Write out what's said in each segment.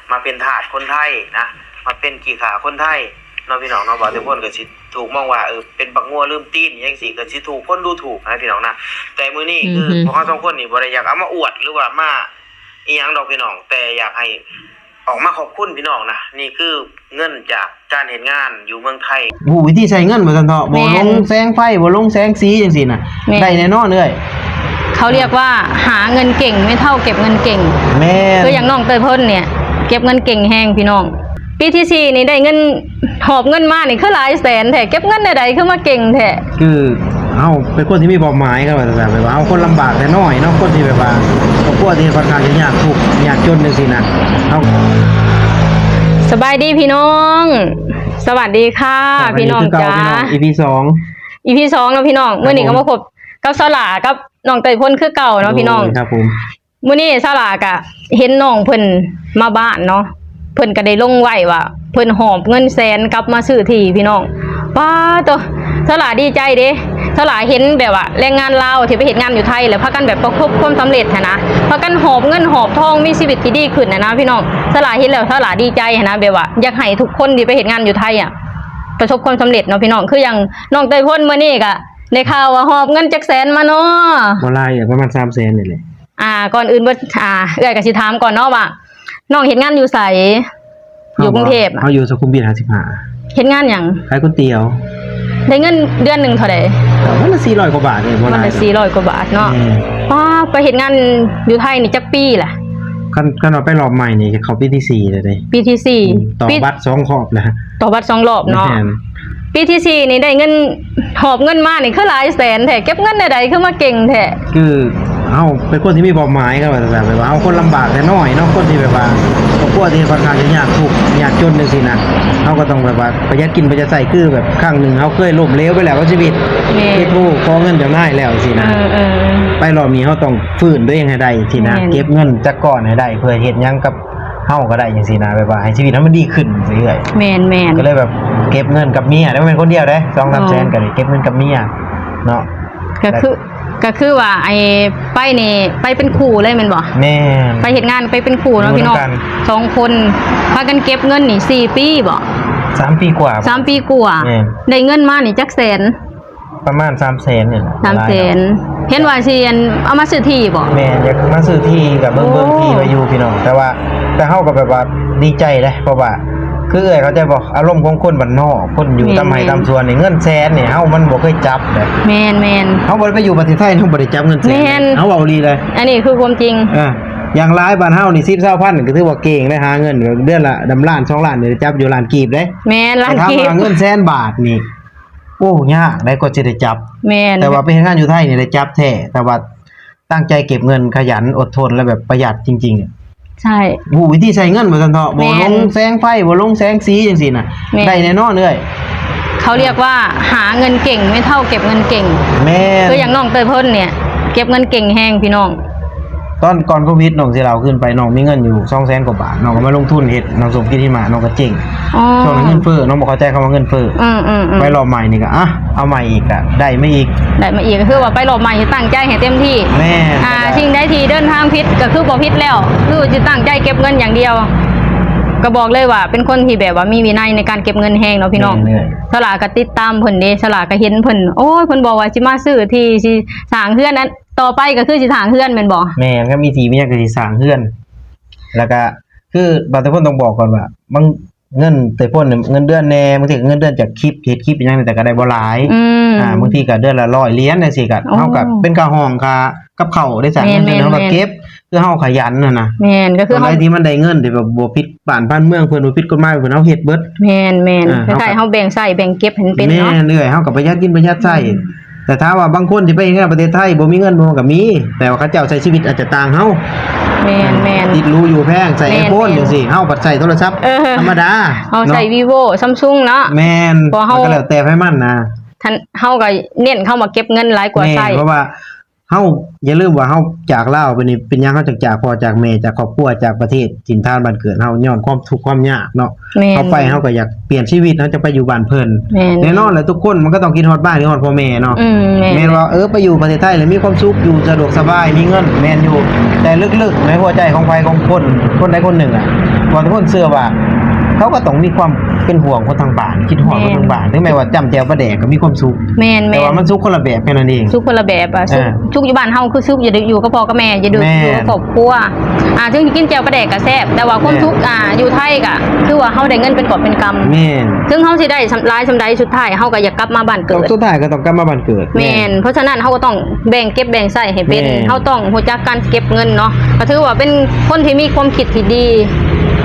ມາເປັນທາດຄົນໄທນະ ມາເປັນຂີ້ຂ້າຄົນໄທເນາະ ພີ່ນ້ອງເນາະ. ບ່າວເຕີພົນກໍຊິຖືກມອງວ່າ ເອີ ເປັນບັກງົວລືມຕີນຫຍັງຊີ້ ກໍຊິຖືກຄົນດູຖູກນະ ພີ່ນ້ອງນະ. ແຕ່ມື້ນີ້ຄື ອືຮຶ ພວກເຮົາສອງຄົນນີ້ບໍ່ໄດ້ຢາກເອົາມາອວດ ຫຼືວ່າມາອີ່ຫຍັງດອກ ພີ່ນ້ອງ, ແຕ່ຢາກໃຫ້ອອກມາຂອບຄຸນ ພີ່ນ້ອງນະ. ນີ້ຄືເງິນຈາກ ການເຮັດງານຢູ່ເມືອງໄທ ຮູ້ວິທີໃຊ້ເງິນວ່າຊັ້ນເຖາະ, ບໍ່ ແມ່ນ ລົງແສງໄຟ ບໍ່ລົງແສງສີຈັ່ງຊີ້ນະ ແມ່ນ ໄດ້ແນ່ນອນເອື້ອຍ. ເຂົາຮຽກວ່າຫາເງິນເກັ່ງ ແມ່ເຖົ້າເກັບເງິນເກັ່ງ. ແມ່ນ ຄືຢ່າງນ້ອງເຕີພົນນີ້ ເກັບເງິນເກັ່ງແຮງພີ່ນ້ອງ. ປີທີສີ່ນີ້ໄດ້ເງິນ ຫອບເງິນມານີ້ຄືຫຼາຍແສນແທ້, ເກັບເງິນແນວໃດຄືມາເກັ່ງແທ້? ຄື ເຮົາເປັນຄົນທີ່ມີເປົ້າໝາຍ ຄັນວ່າຊັ້ນ ແບບວ່າເຮົາຄົນລຳບາກແຕ່ນ້ອຍເນາະ, ຄົນທີ່ແບບວ່າຄອບຄົວທີ່ຂ້ອນຂ້າງຈະຍາກທຸກຍາກຈົນຈັ່ງຊີ້ນະ. ເຮົາ ສະບາຍດີພີ່ນ້ອງ, ສະຫວັດດີຄ່ະ ສະຫວັດດີພີ່ນ້ອງ ຄືເກົ່າ ຈ້າ ພີ່ນ້ອງ ອີພີສອງ ອີພີສອງເນາະພີ່ນ້ອງ. ມື້ນີ້ກໍມາພົບກັບສາວຫຼ້າກັບນ້ອງເຕີພົນຄືເກົ່າເນາະ ໂດຍ ພີ່ນ້ອງ ຄັບຜົມ. ມື້ນີ້ສາວຫຼ້າກະເຫັນນ້ອງເພິ່ນມາບ້ານເນາະ, ເພິ່ນກະໄດ້ລົງໄວ້ວ່າເພິ່ນຫອບເງິນແສນກັບມາຊື້ທີ່ພີ່ນ້ອງ. ປາໂຕ ສາວຫຼ້າດີໃຈເດ້, ສາວຫຼ້າເຫັນແບບວ່າແຮງງານລາວທີ່ໄປເຮັດງານຢູ່ໄທ ແລ້ວພາກັນແບບປະສົບຄວາມສຳເລັດຫັ້ນນະ, ພາກັນຫອບເງິນຫອບທອງ ມີຊີວິດທີ່ດີຂຶ້ນຫັ້ນນະພີ່ນ້ອງ. ສາວຫຼ້າເຫັນແລ້ວສາວຫຼ້າດີໃຈຫັ້ນນະ, ແບບວ່າຢາກໃຫ້ທຸກຄົນທີ່ໄປເຮັດງານຢູ່ໄທອະ ປະສົບຄວາມສຳເລັດເນາະພີ່ນ້ອງ. ຄືຢ່າງນ້ອງເຕີພົນມື້ນີ້ກະໄດ້ຂ່າວວ່າຫອບເງິນຈັກແສນມາເນາະ? ບໍ່ຫຼາຍ ປະມານສາມແສນນີ້ແຫຼະ. ອ່າ ກ່ອນອື່ນເບິດ ອ່າ ເອື້ອຍກໍຊິຖາມກ່ອນເນາະວ່າ ນ້ອງເຮັດງານຢູ່ໃສ? ຢູ່ກຸງເທບ. ເຮົາຢູ່ສຸຂຸມວິດຫ້າສິບຫ້າ. ເຮັດງານຫຍັງ? ຂາຍກ໋ວຍຕຽວ. ໄດ້ເງິນເດືອນໜຶ່ງເທົ່າໃດ? ກໍວັນລະສີ່ຮ້ອຍກວ່າບາດເອງ, ບໍ່ຫຼາຍດອກ. ວັນລະສີ່ຮ້ອຍກວ່າບາດເນາະ. ແມ່ນ. ປ້າ ໄປເຮັດງານຢູ່ໄທນີ້ຈັກປີລະ? ຄັນ ຄັນວ່າໄປລອບໃໝ່ນີ້ ເຂົ້າປີທີສີ່ແລ້ວເດ້. ປີທີສີ່. ອືມ ຕໍ່ບັດສອງຮອບແລ້ວ. ຕໍ່ບັດສອງຮອບເນາະ. ແມ່ນ. ປີທີສີ່ນີ້ໄດ້ເງິນ ຫອບເງິນມານີ້ຄືຫຼາຍແສນແທ້, ເກັບເງິນແນວໃດຄືມາເກັ່ງແທ້? ຄືເຮົາເປັນຄົນທີ່ມີເປົ້າໝາຍ ຄັນວ່າຊັ້ນ ແບບວ່າເຮົາຄົນລຳບາກແຕ່ນ້ອຍເນາະ, ຄົນທີ່ແບບວ່າຄອບຄົວທີ່ຂ້ອນຂ້າງຈະຍາກທຸກຍາກຈົນຈັ່ງຊີ້ນະ, ເຮົາກໍຕ້ອງແບບວ່າປະຢັດກິນປະຢັດໃຊ້. ຄືແບບຄັ້ງໜຶ່ງເຮົາເຄີຍລົ້ມເຫຼວໄປແລ້ວກັບຊີວິດ, ແມ່ນ ເຮັດໂອ້ ຂໍເງິນເຈົ້ານາຍແລ້ວຈັ່ງຊີ້ນະ. ເອີ ເອີ ໄປລອບນີ້ເຮົາຕ້ອງຟື້ນຕົວເອງໃຫ້ໄດ້ຊີ້ນະ, ແມ່ນ ເກັບເງິນຈັກກ້ອນໃຫ້ໄດ້ ເພື່ອເຮັດຫຍັງກັບ ເຮົາກໍໄດ້ຈັ່ງຊີ້ນະ, ແບບວ່າໃຫ້ຊີວິດເຮົາມັນດີຂຶ້ນເລື້ອຍໆ. ແມ່ນໆ. ກໍເລີຍແບບເກັບເງິນກັບເມຍ, ແຕ່ບໍ່ແມ່ນຄົນດຽວເດ້, ສອງສາມແສນ ອືມ ກໍໄດ້ເກັບເງິນກັບເມຍເນາະ. ກໍຄື ກໍຄືວ່າໄອ້ໄປນີ້ໄປເປັນຄູ່ເລີຍແມ່ນບໍ່? ແມ່ນ. ໄປເຮັດງານໄປເປັນຄູ່ເນາະ ຢູ່ ພີ່ນ້ອງ ນຳກັນ ສອງຄົນ ພາກັນເກັບເງິນນີ້ສີ່ປີບໍ່? ສາມປີກວ່າ. ສາມປີກວ່າ. ແມ່ນ. ໄດ້ເງິນມານີ້ຈັກແສນ? ປະມານສາມແສນນີ້ແຫຼະ. ສາມແສນ. ເຫັນວ່າຊິ ອັນ ເອົາມາຊື້ທີ່ບໍ່? ແມ່ນ, ຢາກມາຊື້ທີ່ ກໍເບິ່ງ ໂອ້ ເບິ່ງທີ່ໄວ້ຢູ່ພີ່ນ້ອງ, ແຕ່ວ່າ ແຕ່ເຮົາກໍແບບວ່າດີໃຈເດ້ ເພາະວ່າ ຄືເອື້ອຍເຂົ້າໃຈບໍ່ ອາລົມຂອງຄົນບ້ານນອກ ຄົນຢູ່ ແມ່ນ ຕາມໄຮ່ຕາມສວນນີ້ ເງິນແສນນີ້ເຮົາມັນບໍ່ເຄີຍຈັບເດ້. ແມ່ນໆ. ເຮົາບໍ່ໄດ້ໄປຢູ່ປະເທດໄທ ເຮົາບໍ່ໄດ້ຈັບເງິນແສນ. ແມ່ນ. ເຮົາເວົ້າອີ່ຫຼີເລີຍ ອັນນີ້ຄືຄວາມຈິງ. ເອີ ຢ່າງຫຼາຍບ້ານເຮົານີ້ ສິບ ຊາວພັນ ກໍຖືວ່າເກັ່ງໄດ໋, ຫາເງິນເດືອນລະ ດຳ ລ້ານສອງລ້ານນີ້ໄດ້ຈັບຢູ່ລ້ານກີບເດ້. ແມ່ນ ລ້ານກີບ. ແຕ່ຖາມວ່າເງິນແສນບາດນີ້ ໂອ້ ຍາກໄດ໋ກວ່າຊິໄດ້ຈັບ. ແມ່ນ. ແຕ່ວ່າໄປເຮັດງານຢູ່ໄທນີ້ໄດ້ຈັບແທ້, ແຕ່ວ່າຕັ້ງໃຈເກັບເງິນ, ຂະຫຍັນ, ອົດທົນ ແລະ ແບບປະຢັດຈິງໆ. ໃຊ່. ຮູ້ວິທີໃຊ້ເງິນວ່າຊັ້ນເຖາະ, ບໍ່ ແມ່ນ ລົງແສງໄຟ, ບໍ່ລົງແສງສີຈັ່ງຊີ້ນະ. ແມ່ນ. ໄດ້ແນ່ນອນເອື້ອຍ. ເຂົາຮຽກວ່າຫາເງິນເກັ່ງ, ແມ່ເຖົ້າເກັບເງິນເກັ່ງ. ແມ່ນ. ຄືຢ່າງນ້ອງເຕີພົນນີ້ ເກັບເງິນເກັ່ງແຮງພີ່ນ້ອງ. ຕອນກ່ອນໂຄວິດ ນ້ອງຊິເລົ່າຄືນໄປ ນ້ອງມີເງິນຢູ່ສອງແສນກວ່າບາດ, ນ້ອງກໍມາລົງທຶນເຮັດນ້ຳສົ້ມກິນຫິມະ, ນ້ອງກໍເຈັງ. ອໍ ຊ່ວງນັ້ນເງິນເຟີ້, ນ້ອງບໍ່ເຂົ້າໃຈຄຳວ່າເງິນເຟີ້. ອືມໆໆ. ໄປລອບໃໝ່ນີ້ກໍ ອ່ະ ເອົາໃໝ່ອີກ ກໍໄດ້ມາອີກ. ໄດ້ມາອີກ ກໍຄືວ່າໄປລອບໃໝ່ນີ້ຕັ້ງໃຈໃຫ້ເຕັມທີ່. ແມ່ນ. ອ່າ ສິ່ງໃດທີ່ເດີນທາງຜິດກໍຄືບໍ່ຜິດແລ້ວ, ຄືຊິຕັ້ງໃຈເກັບເງິນຢ່າງດຽວ. ກໍບອກເລີຍວ່າເປັນຄົນທີ່ແບບວ່າມີວິໄນໃນການເກັບເງິນແຮງເນາະພີ່ນ້ອງ. ແມ່ນເລີຍ. ສາວຫຼ້າກໍຕິດຕາມເພິ່ນເດ້, ສາວຫຼ້າກໍເຫັນເພິ່ນ, ໂອ້ຍ ເພິ່ນບອກວ່າຊິມາຊື້ທີ່ ຊິສ້າງເຮືອນ ອັນ ຕໍ່ໄປກໍຄືຊິສ້າງເຮືອນແມ່ນບໍ່? ແມ່ນ, ຄັນມີທີ່ມີຫຍັງກໍຊິສ້າງເຮືອນ. ແລ້ວກໍຄືບ່າວເຕີພົນຕ້ອງບອກກ່ອນວ່າ ບາງ ເງິນເຕີພົນ ເງິນເດືອນແດ່, ບາງທີກໍເງິນເດືອນຈາກຄລິບ ເຮັດຄລິບອີ່ຫຍັງນີ້ ແຕ່ກໍໄດ້ບໍ່ຫຼາຍ. ອືມ. ອ່າ ບາງທີກໍເດືອນລະຮ້ອຍຫຼຽນຈັ່ງຊີ້ ກໍ ໂອ້ ເຮົາກໍເປັນຄ່າຫ້ອງ ຄ່າກັບເຂົ້າໄດ້ ສາເງິນເດືອນເຮົາກໍເກັບ. ແມ່ນໆ. ຄືເຮົາຂະຫຍັນຫັ້ນນະ. ແມ່ນ. ກໍຄືເຮົາ ຕອນໃດທີ່ມັນໄດ້ເງິນທີ່ແບບບໍ່ຜິດບ້ານຜິດເມືອງເພິ່ນ ບໍ່ຜິດກົດໝາຍເພິ່ນ ເຮົາເຮັດເບິດ. ແມ່ນໆ. ອ່າ ຄ້າຍໆເຮົາແບ່ງໃຊ້ແບ່ງເກັບໃຫ້ມັນເປັນເນາະ. ແມ່ນເອື້ອຍ, ເຮົາກໍປະຢັດກິນປະຢັດໃຊ້. ອືມ. ແຕ່ຖາມວ່າບາງຄົນທີ່ໄປເຮັດງານປະເທດໄທບໍ່ມີເງິນບໍ່ ມັນກໍມີ, ແຕ່ວ່າເຂົາເຈົ້າໃຊ້ຊີວິດອາດຈະຕ່າງເຮົາ. ແມ່ນໆ. ຕິດຫຼູຢູ່ແພງ, ໃຊ້ iPhone ຈັ່ງຊີ້, ເຮົາບັດໃຊ້ໂທລະສັບ ເອີ ທຳມະດາ, ເຮົາໃຊ້ Vivo Samsung ເນາະ. ແມ່ນ. ເພາະເຮົາ ມັນກໍແລ້ວແຕ່ໃຜມັນນະ. ທ່ານ ເຮົາກໍເນັ້ນຄຳວ່າເກັບເງິນຫຼາຍກວ່າໃຊ້. ແມ່ນ, ເພາະວ່າ ເຮົາຢ່າລືມວ່າເຮົາຈາກລາວໄປນີ້ ເປັນຫຍັງເຮົາຈຶ່ງຈາກພໍ່ຈາກແມ່ ຈາກຄອບຄົວ ຈາກປະເທດຖິ່ນຖານບ້ານເກີດເຮົາ? ຍ້ອນຄວາມທຸກຄວາມຍາກເນາະ. ແມ່ນ ເຮົາໄປເຮົາກໍຢາກປ່ຽນຊີວິດ ເຮົາຈະໄປຢູ່ບ້ານເພິ່ນ. ແມ່ນ ແນ່ນອນແຫຼະ ທຸກຄົນມັນກໍຕ້ອງຄິດຮອດບ້ານ ຄິດຮອດພໍ່ແມ່ເນາະ. ອືມ ແມ່ນ ແມ່ນວ່າ ເອີ ໄປຢູ່ປະເທດໄທແລ້ວມີຄວາມສຸກ ຢູ່ສະດວກສະບາຍ ມີເງິນ ແມ່ນຢູ່ ແຕ່ເລິກໆໃນຫົວໃຈຂອງໃຜຂອງຄົນ ຄົນໃດຄົນໜຶ່ງອະ ວ່າທຸກຄົນເຊື່ອວ່າ ເຂົາກໍຕ້ອງມີຄວາມເປັນຫ່ວງຄົນທາງບ້ານ ຄິດຮອດຄົນທາງບ້ານ ເຖິງແມ່ນວ່າຈ້ຳແຈ່ວປາແດກກໍມີຄວາມສຸກ. ແມ່ນໆ ແຕ່ວ່າມັນສຸກຄົນລະແບບແຄ່ນັ້ນເອງ. ສຸກຄົນລະແບບ ອາ ສຸກ ເອີ ສຸກຢູ່ບ້ານເຮົາຄືສຸກຢູ່ ຢູ່ກັບພໍ່ກັບແມ່ ຢູ່ ແມ່ນ ຢູ່ກັບຄອບຄົວ. ອາ ເຖິງຊິກິນແຈ່ວປາແດກກໍແຊບ ແຕ່ວ່າຄວາມ ແມ່ນ ສຸກ ອາ ຢູ່ໄທກໍຄືວ່າເຮົາໄດ້ເງິນເປັນກອບເປັນກຳ. ແມ່ນ ເຖິງເຮົາຊິໄດ້ຫຼາຍສ່ຳໃດ ສຸດທ້າຍເຮົາກໍຢາກກັບມາບ້ານເກີດ. ສຸດທ້າຍກໍຕ້ອງກັບມາບ້ານເກີດ. ແມ່ນ ແມ່ນ ເພາະສະນັ້ນເຮົາກໍຕ້ອງແບ່ງເກັບແບ່ງໃຊ້ໃຫ້ເປັນ. ແມ່ນ ເຮົາຕ້ອງຮູ້ຈັກການເກັບເງິນເນາະ. ກໍຖືວ່າເປັນຄົນທີ່ມີຄວາມຄິດທີ່ດີ.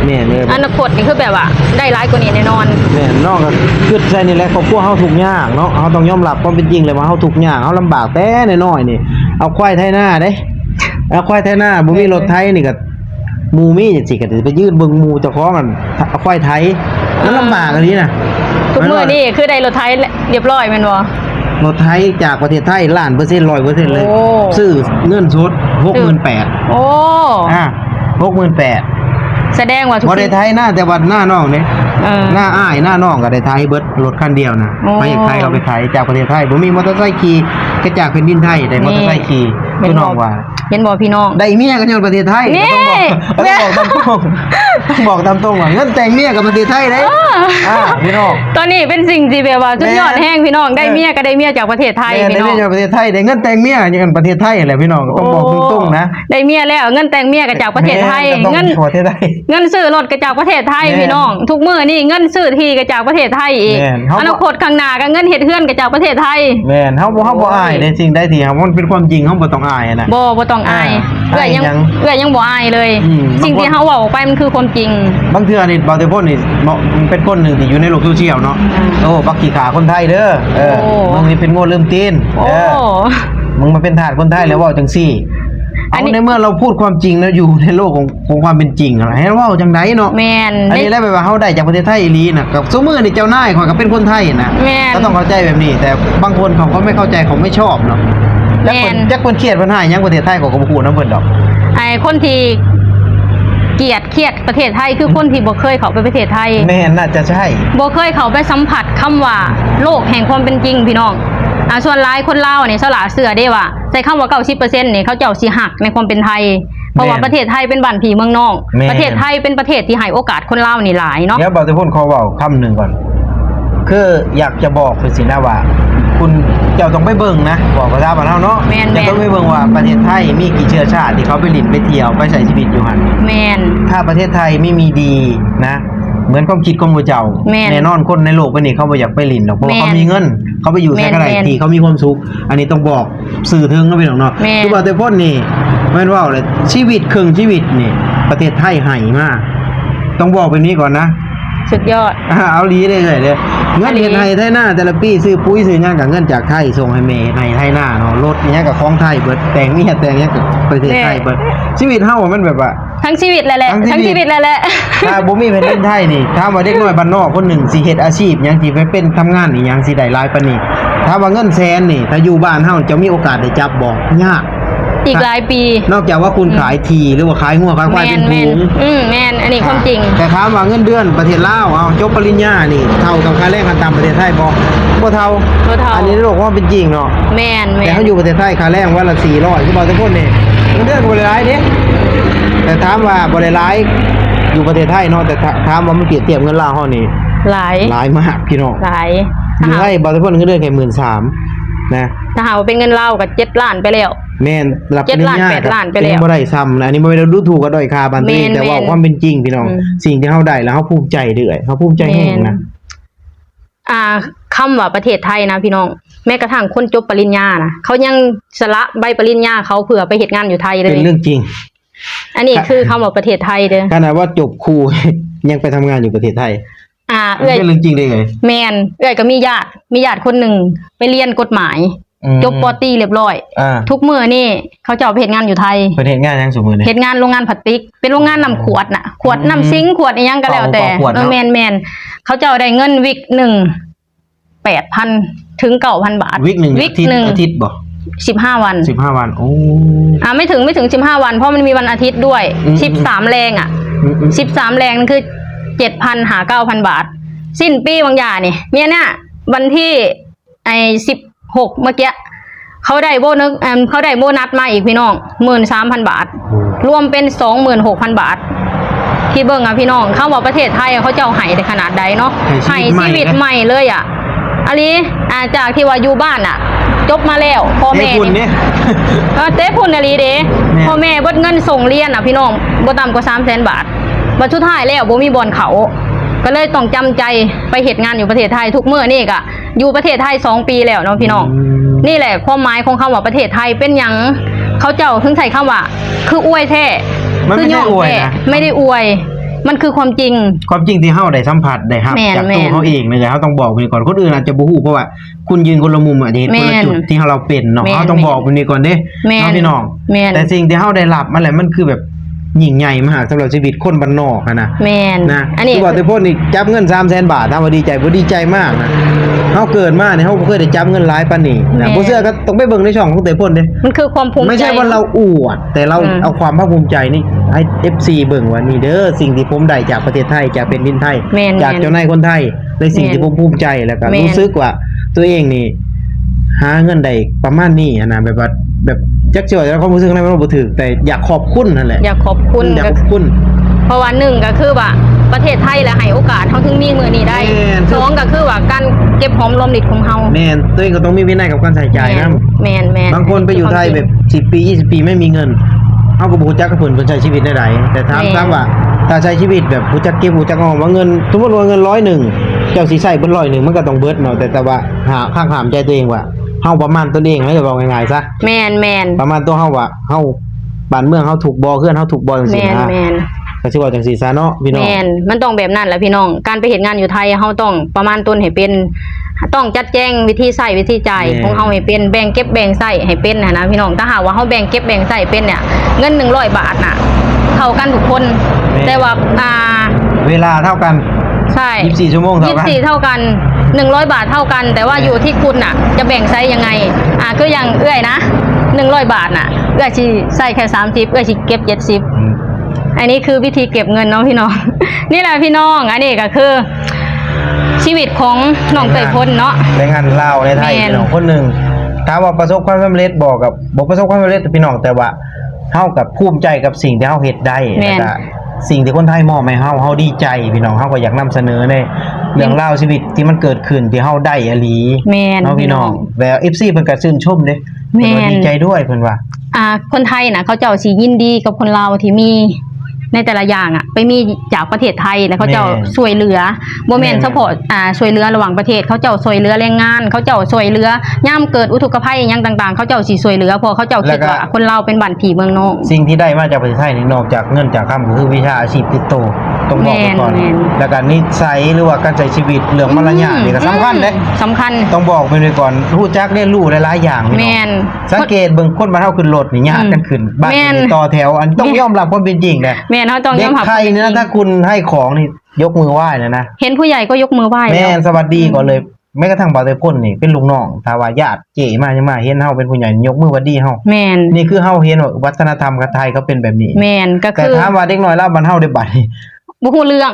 ແມ່ນເລີຍ ອະນາຄົດນີ້ຄືແບບວ່າໄດ້ຫຼາຍກວ່ານີ້ແນ່ນອນ. ແມ່ນ ນ້ອງກໍຄິດໃສ່ນີ້ແຫຼະ ຄອບຄົວເຮົາທຸກຍາກເນາະ. ເຮົາຕ້ອງຍອມຮັບຄວາມເປັນຈິງເລີຍວ່າເຮົາທຸກຍາກ ເຮົາລຳບາກແຕ່ນ້ອຍໆນີ້ ເອົາຄວາຍໄຖນາເດ້ ເອົາຄວາຍໄຖນາ ບໍ່ມີລົດໄຖນີ້ກໍ ໝູ່ມີຈັ່ງຊີ້ກໍໄປຢືນເບິ່ງໝູ່ເຈົ້າຂອງອັນ ຄວາຍໄຖ ມັນລຳບາກອີ່ຫຼີນະ. ທຸກມື້ນີ້ຄືໄດ້ລົດໄຖລຽບລ້ອຍແມ່ນບໍ່? ລົດໄຖຈາກປະເທດໄທລ້ານເປີເຊັນ ຮ້ອຍເປີເຊັນເລີຍ. ໂອ້ ຊື້ເງິນສົດ ຫົກໝື່ນແປດ. ໂອ້ ອາ ຫົກໝື່ນແປດ ສະແດງວ່າທຸກ ບໍ່ໄດ້ໄຖນາ ແຕ່ວ່ານານ້ອງເດ້ ເອີ ນາອ້າຍນານ້ອງກໍໄດ້ໄຖເບິດ ລົດຄັນດຽວນະ. ໂອ້ ໄປໄຖເອົາໄປໄຖຈາກປະເທດໄທ ບໍ່ມີມໍເຕີໄຊຂີ່ ກະຈາກແຜ່ນດິນໄທ ໄດ້ມໍເຕີໄຊຂີ່ ຄືນ້ອງວ່າ. ເຫັນບໍ່ພີ່ນ້ອງ? ໄດ້ເມຍກໍຍ້ອນປະເທດໄທ. ນີ້ ກໍຕ້ອງບອກ ກໍຕ້ອງບອກຕາມຕົງ ຕ້ອງບອກຕາມຕົງວ່າເງິນແຕ່ງເມຍກໍປະເທດໄທເດ້. ເອີ ອາ ພີ່ນ້ອງ ຕອນນີ້ເປັນສິ່ງທີ່ແບບວ່າສຸດຍອດແຮງພີ່ນ້ອງ. ແມ່ນ ໄດ້ເມຍກໍໄດ້ເມຍຈາກປະເທດໄທ. ແມ່ນ ພີ່ນ້ອງ ໄດ້ເມຍຈາກປະເທດໄທ ໄດ້ເງິນແຕ່ງເມຍກໍປະເທດໄທແຫຼະພີ່ນ້ອງ ກໍຕ້ອງບອກ ໂອ້ ຕົງໆນະ. ໄດ້ເມຍແລ້ວ ເງິນແຕ່ງເມຍກໍຈາກປະເທດໄທ. ແມ່ນ ກໍຕ້ອງ ເງິນ ປະເທດໄທ ເງິນຊື້ລົດກໍຈາກປະເທດໄທ. ແມ່ນ ພີ່ນ້ອງ ທຸກມື້ນີ້ເງິນຊື້ທີ່ກໍຈາກປະເທດໄທອີກ. ແມ່ນ ເຮົາ ອະນາຄົດຂ້າງໜ້າກໍເງິນເຮັດເຮືອນກໍຈາກປະເທດໄທ. ແມ່ນ ເຮົາບໍ່ ເຮົາບໍ່ອາຍໃນສິ່ງໃດທີ່ເຮົາ ມັນເປັນຄວາມຈິງ ເຮົາບໍ່ຕ້ອງອາຍນະ. ບໍ່ ບໍ່ຕ້ອງອາຍ. ອາ ເອື້ອຍຍັງ ອາຍຫຍັງ? ເອື້ອຍຍັງບໍ່ອາຍເລີຍ. ອືມ ສິ່ງທີ່ເຮົາເວົ້າອອກໄປມັນຄືຄວາມຈິງ. ບາງເທື່ອນີ້ ບ່າວເຕໂພນນີ້ເນາະ ເປັນຄົນໜຶ່ງທີ່ຢູ່ໃນໂລກໂຊຊຽວເນາະ. ອືມ ໂອ້ ບັກຂີ້ຂ້າຄົນໄທເດີ ເອີ ໂອ້ ມຶງນີ້ເປັນງົວລືມຕີນ ໂອ້ ເອີ ມຶງມາເປັນທາດຄົນໄທແລ້ວເວົ້າຈັ່ງຊີ້. ອັນນີ້ ເອົາ ໃນເມື່ອລາວພູດຄວາມຈິງແລ້ວ ຢູ່ໃນໂລກຂອງ ຂອງຄວາມເປັນຈິງຫັ້ນລະ ໃຫ້ເວົ້າຈັ່ງໃດເນາະ? ແມ່ນ ອັນນີ້ແຫຼະ ແບບວ່າເຮົາໄດ້ຈາກປະເທດໄທອີ່ຫຼີນະ ກັບຊຸມື້ນີ້ເຈົ້ານາຍຂ້ອຍກໍເປັນຄົນໄທນະ. ແມ່ນ ກໍຕ້ອງເຂົ້າໃຈແບບນີ້ ແຕ່ບາງຄົນເຂົາກໍໄມ່ເຂົ້າໃຈ ເຂົາໄມ່ຊອບເນາະ. ຈັກເພິ່ນ ແມ່ນ ຈັກເພິ່ນຄຽດເພິ່ນຮ້າຍຫຍັງປະເທດໄທ ຂ້ອຍກໍບໍ່ຮູ້ນຳເພິ່ນດອກ. ໄອ້ຄົນທີ່ກຽດ ຄຽດປະເທດໄທ ຄືຄົນທີ່ບໍ່ເຄີຍເຂົ້າໄປປະເທດໄທ. ແມ່ນ ໜ້າຈະໃຊ່ ບໍ່ເຄີຍເຂົ້າໄປສຳຜັດຄຳວ່າໂລກແຫ່ງຄວາມເປັນຈິງ ພີ່ນ້ອງ. ອາ ສ່ວນຫຼາຍຄົນລາວນີ້ ສະຫຼາເຊື່ອເດ້ວ່າ ໃຊ້ຄຳວ່າເກົ້າສິບເປີເຊັນນີ້ ເຂົາເຈົ້າຊິຮັກໃນຄວາມເປັນໄທ ເພາະວ່າ ແມ່ນ ປະເທດໄທເປັນບ້ານພີ່ເມືອງນ້ອງ. ແມ່ນ ປະເທດໄທເປັນປະເທດທີ່ໃຫ້ໂອກາດຄົນລາວນີ້ຫຼາຍເນາະ. ດຽວບ່າວເຕໂພນຂໍເວົ້າຄຳໜຶ່ງກ່ອນ ຄືຢາກຈະບອກຈັ່ງຊີ້ນະວ່າ ຄຸນເຈົ້າຕ້ອງໄປເບິ່ງນະ ເວົ້າພາສາບ້ານເຮົາເນາະ. ແມ່ນ ເຈົ້າຕ້ອງໄປເບິ່ງວ່າປະເທດໄທມີກີ່ເຊື້ອຊາດທີ່ເຂົາໄປຫຼິ້ນໄປທ່ຽວໄປໃຊ້ຊີວິດຢູ່ຫັ້ນ. ແມ່ນ ຖ້າປະເທດໄທມີ ມີດີນະ ເໝືອນຄວາມຄິດຂອງໝູ່ເຈົ້າ ແມ່ນ ແນ່ນອນຄົນໃນໂລກໃບນີ້ເຂົາບໍ່ຢາກໄປຫຼິ້ນດອກ ເພາະວ່າ ແມ່ນ ເຂົາມີເງິນ ເຂົາໄປຢູ່ໃສກໍໄດ້ ແມ່ນ ທີ່ເຂົາມີຄວາມສຸກ. ອັນນີ້ຕ້ອງບອກ ສື່ເຖິງເນາະ ພີ່ນ້ອງເນາະ. ແມ່ນ ຄືວ່າແຕ່ພົ້ນນີ້ ແມ່ນເວົ້າແຫຼະ ຊີວິດເຄິ່ງຊີວິດນີ້ ປະເທດໄທໃຫ້ມາ ຕ້ອງບອກແບບນີ້ກ່ອນນະ. ສຸດຍອດ ອາ ເອົາຫຼີເດ້ເອື້ອຍເດີ ເງິນເຮັດໄຮ່ໄຖນາແຕ່ລະປີ ຊື້ປຸ໋ຍຊື້ຫຍັງກໍເງິນຈາກໄທ ສົ່ງໃຫ້ແມ່ເຮັດໄຮ່ໄຖນາເນາະ. ລົດອີ່ຫຍັງກໍຂອງໄທເບິດ ແຕ່ງເມຍແຕ່ງຫຍັງກໍປະເທດໄທເບິດ. ແມ່ນ ຊີວິດເຮົາມັນແບບວ່າ ທັງຊີວິດແຫຼະ ທັງຊີວິດ ທັງຊີວິດແຫຼະ ຖ້າບໍ່ມີແຜ່ນດິນໄທນີ້ ຖາມວ່າເດັກນ້ອຍບ້ານນອກຄົນໜຶ່ງຊິເຮັດອາຊີບຫຍັງ ຊິໄປເປັນທຳງານອີ່ຫຍັງຊິໄດ້ຫຼາຍປານນີ້? ຖາມວ່າເງິນແສນນີ້ ຖ້າຢູ່ບ້ານເຮົາຈະມີໂອກາດໄດ້ຈັບບໍ່? ຍາກ ອີກຫຼາຍປີ ນອກຈາກວ່າຄຸນຂາຍທີ່ ຫຼືວ່າຂາຍງົວຂາຍຄວາຍເປັນຝູງ. ແມ່ນ ແມ່ນ ອືມ ແມ່ນ ອັນນີ້ຄວາມຈິງ. ແຕ່ຖາມວ່າເງິນເດືອນປະເທດລາວ ເອົາ ຈົບປະລິນຍານີ້ ເທົ່າກັບຄ່າແຮງຂັ້ນຕ່ຳປະເທດໄທບໍ່? ບໍ່ເທົ່າ ບໍ່ເທົ່າ ອັນນີ້ໃນໂລກຂອງຄວາມເປັນຈິງເນາະ. ແມ່ນ ແມ່ນ ແຕ່ເຮົາຢູ່ປະເທດໄທ ຄ່າແຮງວັນລະສີ່ຮ້ອຍ ຄືວ່າແຕ່ຄົນນີ້ ເງິນເດືອນກໍບໍ່ໄດ້ຫຼາຍເດ້. ແຕ່ຖາມວ່າບໍ່ໄດ້ຫຼາຍຢູ່ປະເທດໄທເນາະ ແຕ່ຖາ ຖາມວ່າມັນປຽບທຽບເງິນລາວເຮົານີ້ ຫຼາຍ ຫຼາຍມາກພີ່ນ້ອງ ຫຼາຍ. ຢູ່ໄທ ບ່າວແຕ່ພົ້ນເງິນເດືອນແຄ່ໝື່ນສາມນະ ຖ້າຫາກວ່າເປັນເງິນລາວກໍເຈັດລ້ານໄປແລ້ວ. ແມ່ນ ຮັບປະລິນຍາ ເຈັດລ້ານ ແປດລ້ານໄປແລ້ວ ກໍຍັງບໍ່ໄດ້ຊ້ຳນະ. ອັນນີ້ບໍ່ແມ່ນດູຖູກກັບດ້ອຍຄ່າບ້ານຕົວເອງ ແຕ່ເວົ້າຄວາມເປັນຈິງພີ່ນ້ອງ ສິ່ງທີ່ເຮົາໄດ້ແລ້ວເຮົາພູມໃຈເດີ້ ເຮົາພູມໃຈແຮງນະ. ອ່າ ຄຳວ່າປະເທດໄທນະພີ່ນ້ອງ ແມ້ກະທັ່ງຄົນຈົບປະລິນຍານະ ເຂົາຍັງສະຫຼະໃບປະລິນຍາເຂົາເພື່ອໄປເຮັດງານຢູ່ໄທເລີຍ. ເປັນເລື່ອງຈິງ ອັນນີ້ຄືຄຳວ່າປະເທດໄທເດີ້. ຂະໜາດວ່າຈົບຄູ ຍັງໄປທຳງານຢູ່ປະເທດໄທ. ອ່າ ເອື້ອຍ ເປັນເລື່ອງຈິງເດ້ເອື້ອຍ. ແມ່ນ ເອື້ອຍກໍມີຍາດ ມີຍາດຄົນໜຶ່ງໄປຮຽນກົດໝາຍ ຈົບ ປ.ຕີ ຮຽບຮ້ອຍ. ທຸກມື້ນີ້ເຂົາເຈົ້າໄປເຮັດງານຢູ່ໄທ. ເພິ່ນເຮັດງານຫຍັງຊຸມື້ນີ້? ເຮັດງານໂລງງານພລາສຕິກ ເປັນໂລງງານນ້ຳຂວດນະ ຂວດນ້ຳຊິງ ຂວດອີ່ຫຍັງກໍແລ້ວແຕ່. ເອີ ແມ່ນໆ ເຂົາເຈົ້າໄດ້ເງິນວິກໜຶ່ງ ແປດພັນ ເຖິງ ເກົ້າພັນບາດ. ວິກໜຶ່ງ ວິກໜຶ່ງ ອາທິດບໍ່? สิบห้าวัน สิบห้าวัน โอ้ อ่า ไม่ถึง ไม่ถึงสิบห้าวัน เพราะมันมีวันอาทิตย์ด้วย อืม สิบสามแรงอะ อืมๆ สิบสามแรงนั่นคือ เจ็ดพัน หา เก้าพัน บาท สิ้นปีบางอย่างนี่ เมียเนี่ย วันที่ ไอ้ สิบหก เมื่อกี้ เขาได้โบนัส เอิ่ม เขาได้โบนัสมาอีกพี่น้อง หมื่นสามพัน บาท โอ้ รวมเป็น สองหมื่นหกพัน บาท คิดเบิ่งอะพี่น้อง คำว่าประเทศไทยเขาเจ้าให้ได้ขนาดใดเนาะ ให้ชีวิตใหม่ ให้ชีวิตใหม่เลยอะ อะลี อ่า จากที่ว่าอยู่บ้านอะ จบมาแล้ว พ่อแม่ เตะฟุ่นเด้ นี่ เออ เตะฟุ่นอะลีเด้ แม่น พ่อแม่เบิดเงินส่งเรียนอะพี่น้อง บ่ต่ำกว่า สามแสน บาท บัดสุดท้ายแล้วบ่มีบ่อนเข้า ก็เลยต้องจำใจไปเฮ็ดงานอยู่ประเทศไทย ทุกมื้อนี่ก็ อยู่ประเทศไทยสองปีแล้วเนาะพี่น้อง อืม นี่แหละความหมายของคำว่าประเทศไทย เป็นหยังเขาเจ้าถึงใช้คำว่า คืออวยแท้ มันไม่ใช่อวยนะ คือย้อนแท้ ไม่ได้อวย มันคือความจริง ความจริงที่เฮาได้สัมผัสได้รับ แม่น จากตัว แม่น เฮาเองนี่แหละ เฮาต้องบอกเพิ่นก่อน คนอื่นอาจจะบ่ฮู้ เพราะว่าคุณยืนคนละมุม อาจจะเห็นคนละจุด แม่น ที่เฮา เราเป็นเนาะ แม่น เฮาต้องบอกเพิ่นนี่ก่อนเด้ แม่น เนาะพี่น้อง แม่น แต่สิ่งที่เฮาได้รับมาแหละ มันคือแบบ ยิ่งใหญ่มากสำหรับชีวิตคนบ้านนอกหั้นนะ แม่น นะ อันนี้ คือว่าแต่พ่นนี่จับเงิน สามแสน บาท ถามว่าดีใจบ่ ดีใจมากนะ เฮาเกิดมานี่เฮาบ่เคยได้จับเงินหลายปานนี้นะ แม่น บ่เชื่อก็ต้องไปเบิ่งในช่องของแต่พ่นเด้ มันคือความภูมิใจ ไม่ใช่ว่าเราอวด แต่เรา อืม เอาความภาคภูมิใจนี่ให้ เอฟซี เบิ่งว่านี่เด้อ สิ่งที่ผมได้จากประเทศไทย จากแผ่นดินไทย แม่น จาก แม่น เจ้านายคนไทย ในสิ่งที่ แม่น ผมภูมิใจ แล้วก็ แม่น รู้สึกว่าตัวเองนี่หาเงินได้ประมาณนี้หั้นนะ แบบว่า แบบจักสิว่าความรู้สึกนั้นมันบ่ถูก แต่อยากขอบคุณนั่นแหละ อยากขอบคุณ อยากขอบคุณ เพราะว่าหนึ่งก็คือว่าประเทศไทยแหละให้โอกาสเฮาถึงมีมื้อนี้ได้ แม่น สองก็คือว่าการเก็บหอมรอมริบของเฮา แม่น ตัวเองก็ต้องมีวินัยกับการใช้จ่ายนำ แม่น แม่น บางคนไปอยู่ไทยแบบสิบปี ยี่สิบปีไม่มีเงิน เฮาก็บ่รู้จักกับเพิ่น เพิ่นใช้ชีวิตแนวใด แต่ถาม แม่น ถามว่าถ้าใช้ชีวิตแบบรู้จักเก็บรู้จักออม ว่าเงิน สมมุติว่าเงินร้อยหนึ่ง เจ้าสิใช้เบิดร้อยหนึ่ง มันก็ต้องเบิดเนาะ แต่ แต่ว่าหา หักห้ามใจตัวเองว่า เฮาประมาณตนเอง เฮาจะเว้าง่ายๆซะ แม่นๆ ประมาณตัวเฮาว่า เฮา บ้านเมืองเฮาทุกข์บ่ เฮือนเฮาทุกข์บ่ จังซี้นะ แม่นๆ ก็สิเว้าจังซี้ซะเนาะพี่น้อง แม่น มันต้องแบบนั้นแหละพี่น้อง การไปเฮ็ดงานอยู่ไทย เฮาต้องประมาณตนให้เป็น ต้องจัดแจงวิธีใช้วิธีจ่าย แม่น ของเฮาให้เป็น แบ่งเก็บแบ่งใช้ให้เป็นหั้นนะพี่น้อง ถ้าหากว่าเฮาแบ่งเก็บแบ่งใช้เป็นเนี่ย เงินหนึ่งร้อยบาทน่ะ เท่ากันทุกคน แม่น แต่ว่า อ่า เวลาเท่ากัน ใช่ ยี่สิบสี่ชั่วโมงเท่ากัน ยี่สิบสี่เท่ากัน หนึ่งร้อยบาทเท่ากัน แต่ว่า แม่น อยู่ที่คุณน่ะ จะแบ่งใช้ยังไง อ่า คืออย่างเอื้อยนะ หนึ่งร้อยบาทน่ะ เอื้อยสิใช้แค่สามสิบ เอื้อยสิเก็บเจ็ดสิบ อืม อันนี้คือวิธีเก็บเงินเนาะพี่น้อง นี่แหละพี่น้อง อันนี้ก็คือชีวิตของน้องเตยพลเนาะ แรงงานลาวในไทย แม่น พี่น้องคนหนึ่ง ถามว่าประสบความสำเร็จบ่ กับบ่ประสบความสำเร็จพี่น้อง แต่ว่า เฮาก็ภูมิใจกับสิ่งที่เฮาเฮ็ดได้ แม่น แล้วก็สิ่งที่คนไทยมอบให้เฮา เฮาดีใจพี่น้อง เฮาก็อยากนำเสนอในเรื่องราวชีวิตที่มันเกิดขึ้น ที่เฮาได้อีหลี แม่น เนาะพี่น้อง พี่น้อง แล้ว เอฟซี เพิ่นก็ชื่นชมเด้ แม่น เพิ่นว่าดีใจด้วย เพิ่นว่า อ่า คนไทยน่ะ เขาเจ้าสิยินดีกับคนลาวที่มีในแต่ละอย่างอะ ไปมีจากประเทศไทย แล้วเขาเจ้า แม่น ช่วยเหลือ บ่แม่น แม่น เฉพาะ อ่า ช่วยเหลือระหว่างประเทศ เขาเจ้าช่วยเหลือแรงงาน เขาเจ้าช่วยเหลือยามเกิดอุทกภัยอิหยังต่างๆ เขาเจ้าสิช่วยเหลือ เพราะเขาเจ้าคิดว่า แล้วก็ คนลาวเป็นบ้านพี่เมืองน้อง สิ่งที่ได้มาจากประเทศไทยนี่ นอกจากเงินจากคำ ก็คือวิชาอาชีพติดตัว ต้องบอกไว้ก่อน แม่น แม่น แล้วก็นิสัย หรือว่าการใช้ชีวิต เรื่องมารยาท อืม นี่ก็สำคัญเด้ อืม สำคัญ ต้องบอกไว้ก่อน รู้จักเรียนรู้หลายๆอย่างพี่น้อง แม่น สังเกตเบิ่งคนบ้านเฮาขึ้นรถนี่ ญาติกันขึ้น อืม บ้าน แม่น ต่อแถว อันนี้ต้อง แม่น ยอมรับความเป็นจริงนะ แม่น เฮาต้องยอมรับ เด็กไทยนี่นะ ความเป็นจริง ถ้าคุณให้ของนี่ ยกมือไหว้เลยนะ เห็นผู้ใหญ่ก็ยกมือไหว้ แม่น แล้ว สวัสดีก่อนเลย อืม แม้กระทั่งบ่าวเตยพลนี่เป็นลูกน้อง ถ้าว่าญาติเจ้มา ยังมาเห็นเฮาเป็นผู้ใหญ่ ยกมือหวัดดีเฮา แม่น นี่คือเฮาเห็นว่าวัฒนธรรมไทยเขาเป็นแบบนี้ แม่น ก็คือ แต่ถามว่าเด็กน้อยลาวบ้านเฮาได้บัดนี้ บ่ฮู้เรื่อง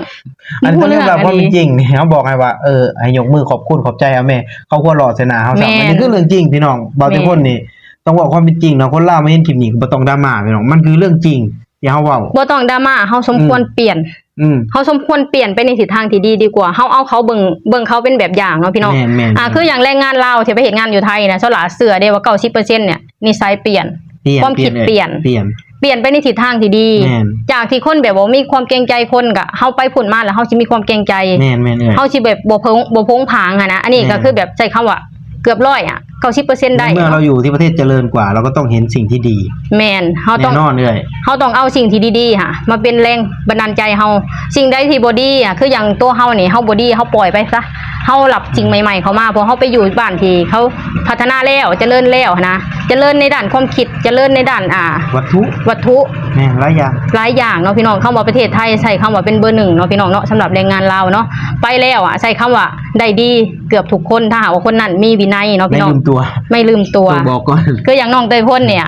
อันนี้ต้องยอมรับความเป็นจริงนี่ เฮาบอกให้ว่า เออ ให้ยกมือขอบคุณขอบใจเอาแม่ เขาหัวเราะใส่หน้าเฮาซ้ำ แม่น อันนี้คือเรื่องจริงพี่น้อง บ่าวเตยพลนี่ แม่น ต้องบอกความเป็นจริงเนาะ คนลาวมาเห็นคลิปนี้ก็บ่ต้องดราม่าพี่น้อง มันคือเรื่องจริงที่เฮาเว้า บ่ต้องดราม่า เฮาสมควร อืม เปลี่ยน อืม เฮาสมควรเปลี่ยนไปในทิศทางที่ดีดีกว่า เฮาเอาเขาเบิ่ง เบิ่งเขาเป็นแบบอย่างเนาะพี่น้อง แม่นๆ อ่า คืออย่างแรงงานลาวที่ไปเฮ็ดงานอยู่ไทยนะ สาวหลาเชื่อเด้ว่า เก้าสิบเปอร์เซ็นต์ เนี่ย นิสัยเปลี่ยน เปลี่ยน ความคิดเปลี่ยน เปลี่ยน เปลี่ยน เปลี่ยนไปในทิศทางที่ดี แม่น จากที่คนแบบบ่มีความเกรงใจคน ก็เฮาไปพุ้นมาแล้ว เฮาสิมีความเกรงใจ แม่นๆ เอื้อย เฮาสิแบบบ่โผง บ่โผงผางหั้นนะ อันนี้ก็ แม่น คือแบบใช้คำว่า เกือบร้อยอะ เก้าสิบเปอร์เซ็นต์ ได้ ในเมื่อเราอยู่ที่ประเทศเจริญกว่า เราก็ต้องเห็นสิ่งที่ดี แม่น เฮาต้อง แน่นอนเอื้อย เฮาต้องเอาสิ่งที่ดีๆ ค่ะ มาเป็นแรงบันดาลใจเฮา สิ่งใดที่บ่ดีอะ คืออย่างตัวเฮานี่ เฮาบ่ดี เฮาปล่อยไปซะ เฮารับสิ่งใหม่ๆ เข้ามา เพราะเฮาไปอยู่บ้านที่เขาพัฒนาแล้ว เจริญแล้วหั้นนะ เจริญในด้านความคิด เจริญในด้าน อ่า วัตถุ วัตถุ แม่น หลายอย่าง หลายอย่างเนาะพี่น้อง คำว่าประเทศไทย ใช้คำว่าเป็นเบอร์หนึ่งเนาะพี่น้องเนาะ สำหรับแรงงานลาวเนาะ ไปแล้วอะ ใช้คำว่าได้ดี เกือบทุกคน ถ้าหากว่าคนนั้นมีวินัยเนาะพี่น้อง ได้รุ่น ຕົວ ໄມ່ລືມຕົວ ຕ້ອງບອກກ່ອນ ຄືຢ່າງນ້ອງເຕີຍພົນເນີ້ຍ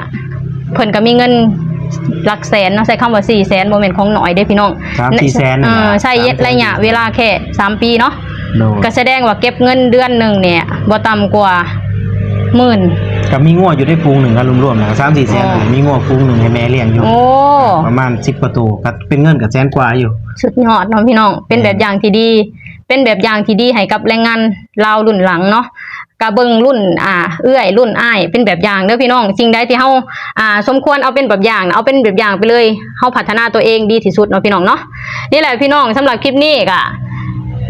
ເພິ່ນກໍມີເງິນຫຼັກແສນເນາະ ໃຊ້ຄຳວ່າສີ່ແສນ ບໍ່ແມ່ນຂອງໜ້ອຍເດ້ພີ່ນ້ອງ ສາມສີ່ແສນ ເອີ ໃຊ້ໄລຍະເວລາແຄ່ສາມປີເນາະ ໂດຍ ກໍສະແດງວ່າເກັບເງິນເດືອນໜຶ່ງເນີ້ຍບໍ່ຕ່ຳກວ່າໝື່ນ ກໍມີງົວຢູ່ໃນຝູງໜຶ່ງ ກໍລວມໆແລ້ວກໍສາມສີ່ແສນ ອໍ ມີງົວຝູງໜຶ່ງໃຫ້ແມ່ລ້ຽງຢູ່ ໂອ້ ປະມານສິບກວ່າໂຕ ກໍເປັນເງິນກໍແສນກວ່າຢູ່ ສຸດຍອດເນາະພີ່ນ້ອງ ເປັນແບບຢ່າງທີ່ດີ ເປັນແບບຢ່າງທີ່ດີໃຫ້ກັບແຮງງານລາວລຸ້ນຫຼັງເນາະ ກະເບິ່ງລຸ້ນ ອ່າ ເອື້ອຍ ລຸ້ນອ້າຍ ເປັນແບບຢ່າງເດີພີ່ນ້ອງ ສິ່ງໃດທີ່ເຮົາ ອ່າ ສົມຄວນເອົາເປັນແບບຢ່າງ ເອົາເປັນແບບຢ່າງໄປເລີຍ ເຮົາພັດທະນາຕົວເອງດີທີ່ສຸດເນາະພີ່ນ້ອງເນາະ ນີ້ແຫຼະພີ່ນ້ອງ ສຳລັບຄລິບນີ້ກະ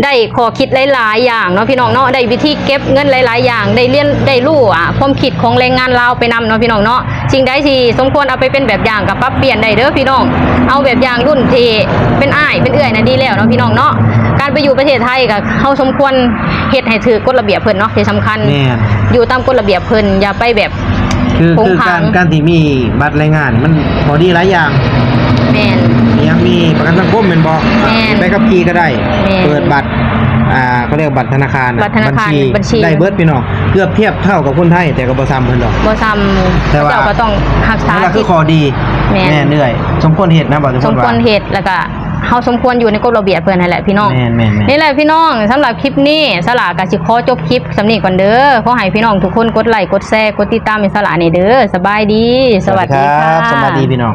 ໄດ້ຂໍ້ຄິດຫຼາຍໆຢ່າງເນາະພີ່ນ້ອງເນາະ ໄດ້ວິທີເກັບເງິນຫຼາຍໆຢ່າງ ໄດ້ຮຽນ ໄດ້ຮູ້ ອ່າ ຄວາມຄິດຂອງແຮງງານລາວໄປນຳເນາະພີ່ນ້ອງເນາະ ສິ່ງໃດທີ່ສົມຄວນເອົາໄປເປັນແບບຢ່າງ ກໍປັບປ່ຽນໄດ້ເດີພີ່ນ້ອງ ເອົາແບບຢ່າງລຸ້ນທີ່ເປັນອ້າຍເປັນເອື້ອຍນະດີແລ້ວເນາະພີ່ນ້ອງເນາະ ການໄປຢູ່ປະເທດໄທກໍເຮົາສົມຄວນເຮັດໃຫ້ຖືກກົດລະບຽບເພິ່ນເນາະ ທີ່ສຳຄັນ ແມ່ນ ຢູ່ຕາມກົດລະບຽບເພິ່ນ ຢ່າໄປແບບ ຄື ໂກງ ຄື ຄັງ ການ ການທີ່ມີບັດແຮງງານນີ້ ມັນຂໍ້ດີຫຼາຍຢ່າງ ແມ່ນ ຍັງມີປະກັນສັງຄົມແມ່ນບໍ່ ແມ່ນ ໃບຂັບຂີ່ກໍໄດ້ ແມ່ນ ເປີດບັດ ອ່າ ເຂົາເອີ້ນບັດທະນາຄານ ບັດທະນາຄານ ບັນຊີ ບັນຊີ ໄດ້ເບິດພີ່ນ້ອງ ເກືອບທຽບເທົ່າກັບຄົນໄທ ແຕ່ກໍບໍ່ສ່ຳເພິ່ນດອກ ບໍ່ສ່ຳ ແຕ່ວ່າ ເຂົາເຈົ້າກໍຕ້ອງຮັກສາ ນັ້ນລະຄືຂໍ້ດີ ແມ່ນ ແມ່ນເອື້ອຍ ສົມຄວນເຮັດນະ ບໍ່ສົມຄວນວ່າ ສົມຄວນເຮັດ ແລ້ວກໍເຮົາສົມຄວນຢູ່ໃນກົດລະບຽບເພິ່ນຫັ້ນແຫຼະພີ່ນ້ອງ ແມ່ນໆໆ ນີ້ແຫຼະພີ່ນ້ອງ ສຳລັບຄລິບນີ້ ສາລາກໍຊິຂໍຈົບຄລິບສ່ຳນີ້ກ່ອນເດີ ຂໍໃຫ້ພີ່ນ້ອງທຸກຄົນກົດໄລ ກົດແຊ ກົດຕິດຕາມໃຫ້ສາລາແດ່ເດີ ສະບາຍດີ ສະຫວັດດີ ສະຫວັດດີ ສະຫວັດດີພີ່ນ້ອງ.